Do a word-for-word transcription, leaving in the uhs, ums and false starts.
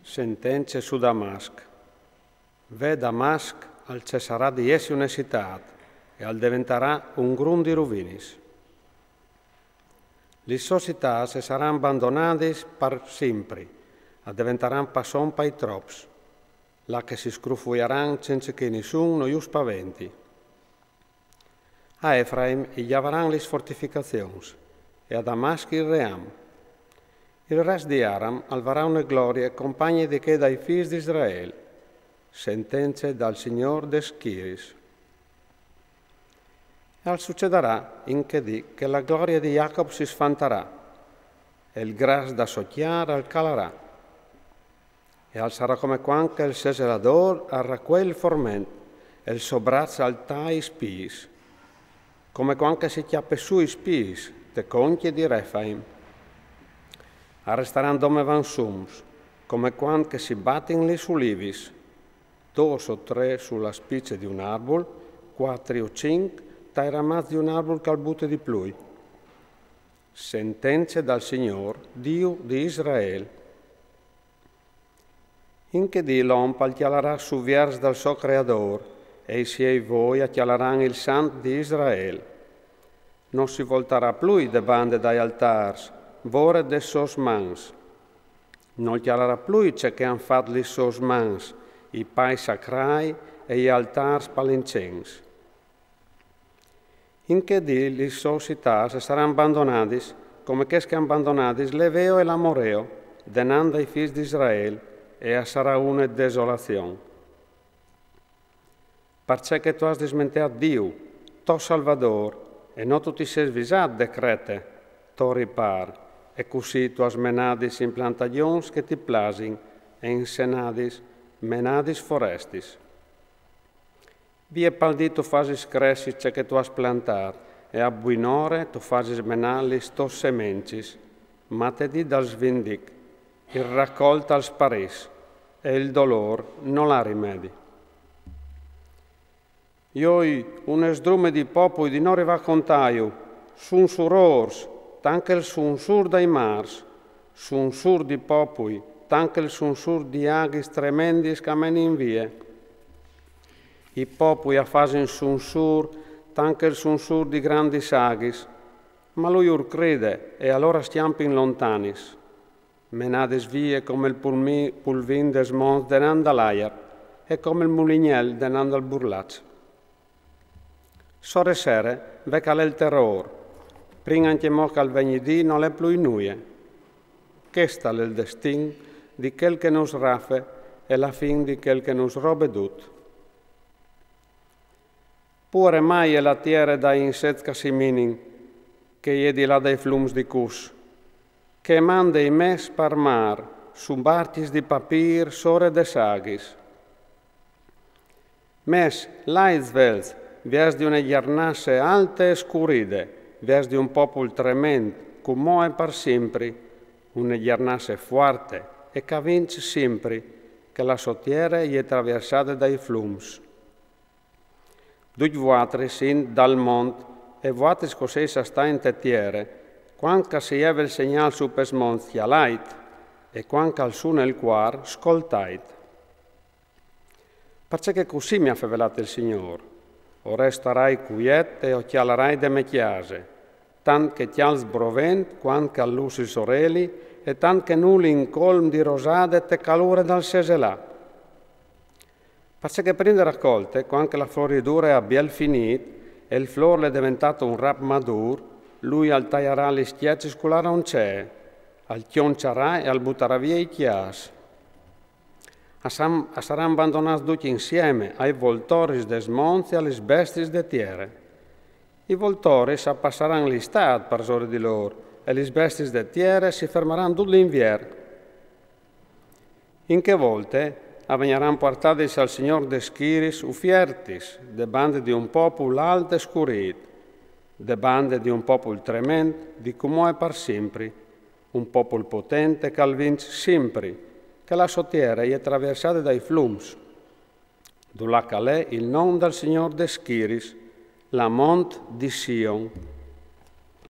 Sentence su Damasc. Ve, Damasc al cessarà di essi une citât e al deventarà un grum di ruvinis. Lis sôs citâts e saran bandonadis par simpri, a deventaran passon pai trops, là che si scrufuiaran cence che nissun no ju spaventi. A Efraim i gjavaran lis fortificazions e a Damasc il ream. Il rest di Aram al varà une glorie compagne di chê dai fîs di Israel. Sentence dal Signôr des schiriis. E al sucedarà in chê dì che la glorie di Jacob si sfantarà e il gras da sô cjar al calarà. E al sarà come cuant che il seseladôr al racuei il forment e il so braç al tai i spîs, come cuant che si cjape sù i spîs te concje di Refaim. A restaran dome vansums, come cuant che si batin lis ulivis, dôs o trê su la spice di un arbul, cuatri o cinc tai ramaçs di un arbul che al bute di plui. Sentence dal Signôr, Diu di Israel. In chê dì l'om al cjalarà su viers dal so Creadôr e i siei voi a cjalaran il Sant di Israel. No si voltarà plui de bande dai altârs, vore des sôs mans. Nol cjalarà plui ce che a àn fat lis sôs mans, i pai sacrâi e i altârs pal incens. In chê dì lis sôs citâts e saran bandonadis, come chês che a àn bandonadis l'Eveo e l'Amoreo, denant dai fîs di Israel, e a sarà une desolazion. Parcè che tu âs dismenteât Diu, to Salvadôr, e no tu ti sês visât de Crete, to ripâr, e cussì tu âs menadis implantazions che ti plasin e insenadis, menadis forestis. Vie pal dì tu fasis cressi ce che tu âs plantât, e a buinore tu fasis menâ lis tôs semencis, ma te dì dal svindic, il racolt al sparìs, e il dolôr nol à rimedi. Joi, une sdrume di popui di no rivâ a contâju, sunsurôrs, tant che il sunsûr dai mârs, sunsûr di popui, tant che il sunsûr di aghis tremendis che a menin vie. I popui a fasin sunsûr tant che il sunsûr di grandis aghis, ma lui ur cride e alore a scjampin lontanis. Menadis vie come il pulmi-, pulvin des monts denant dal aiar e come il mulignel denant dal burlaç. Sore sere ve che al è il terôr, prin ancjemò che al vegni dì nol è plui nuie. Chest al è il destin di chel che nus rafe e la fin di chel che nus robe dut. Puare mai je la tiere dai insets che a siminin, che e je di là dai flums di Cus, che e mande i mès par mâr, su barcjis di papîr sore des aghis. Mès, lait svelts, viers di une gjarnasse alte e scuride, viers di un popul trement, cumò e par simpri, une gjarnasse fuarte e che a vinç simpri, che la sô tiere e je traviersade dai flums. Ducj vuatris int dal mont, e vuatris che o sês a stâ inte tiere, cuant che si jeve il segnâl su pes monts cjalait, e cuant che al sune il cuar scoltait. Parcè che cussì mi à fevelât il Signôr: o restarai cuiet e o cjalarai de mê cjase, tant che cjal sbrovent cuant che al lus il soreli, e tant che nûl in colm di rosade te calure dal seselâ. Parcè che prin de racolte, cuant che la floridure e à biel finît, e il flôr al è deventât un rap madûr, lui al taiarà lis cjecis cu la roncee, al cjonciarà e al butarà vie i cjâfs. A san-, a saran bandonâts ducj insiemi ai voltoris des monts e a lis bestiis de tiere. I voltoris a passaran l'istât parsore di lôr, e lis bestiis de tiere si fermaran dut l'invier. In chê volte a vegnaran puartadis al Signôr des schiriis ufiertis, de bande di un popul alt e scurît, de bande di un popul trement, di cumò e par simpri, un popul potent che al vinç simpri, che la sô tiere e je traviersade dai flums. Dulà che al è il non dal Signôr des schiriis, la mont di Sion,